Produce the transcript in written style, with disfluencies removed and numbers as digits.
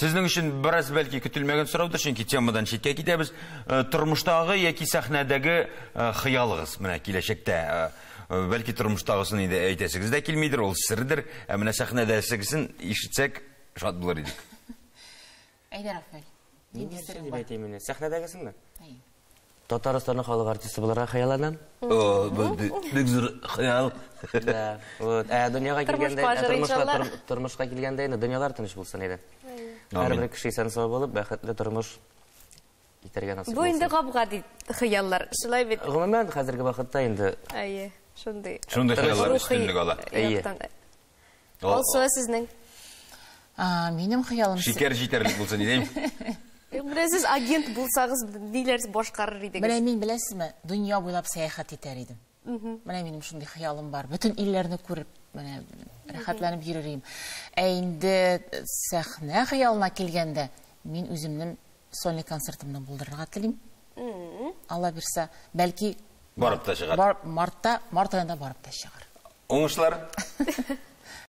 Сезнең өчен бераз бәлки көтелмәгән сораудыр, чөнки темадан читкә китәбез. Тормыштагы яки сәхнәдәге хыялыгыз менә киләчәктә. Бәлки тормыштагысын инде әйтәсегез дә килмидер, ул сердер. Ә менә сәхнәдәгесен ишетсәк, шат булыр идек. Әйдә, Рафаэль. Нинди серең Дип бар? әйтим инде. Сәхнәдәгесенме? Әйе. Татарстанның халык артисты булырга хыялланам. О, бу бик зур хыял. Да. Вот. Ә дөньяга килгәндә, Тормышка ә тормышка, иншалла. тормышка килгәндә инде дөньялар тыныч булсын иде. Амин. Һәрбер кеше исән сау булып, бәхетле тормыш итәргә насыйп Бу инде булсын. гап-гади хыяллар. Шулай бит. Гомумән, хәзерге вакытта инде Әйе, шундый. Шундый хыяллар Рухи өстенлек ала. Әйе. яктан. Алсу, ә сезнең? А, минем хыялым Шикәр җитәрлек булсын идем. Менә сез агент булсагыз, ниләр башкарыр идегез? Менә мин беләсезме, дөнья буйлап сәяхәт итәр идем. Менә минем шундый хыялым бар. Бөтен илләрне күреп, менә рәхәтләнеп йөрер идем. Ә инде сәхнә хыялына килгәндә, мин үземнең сольный концертымны булдырырга телим. Алла бирсә, бәлки Барып та чыгар. Бар, мартта, март аенда барып та чыгар. Уңышлар.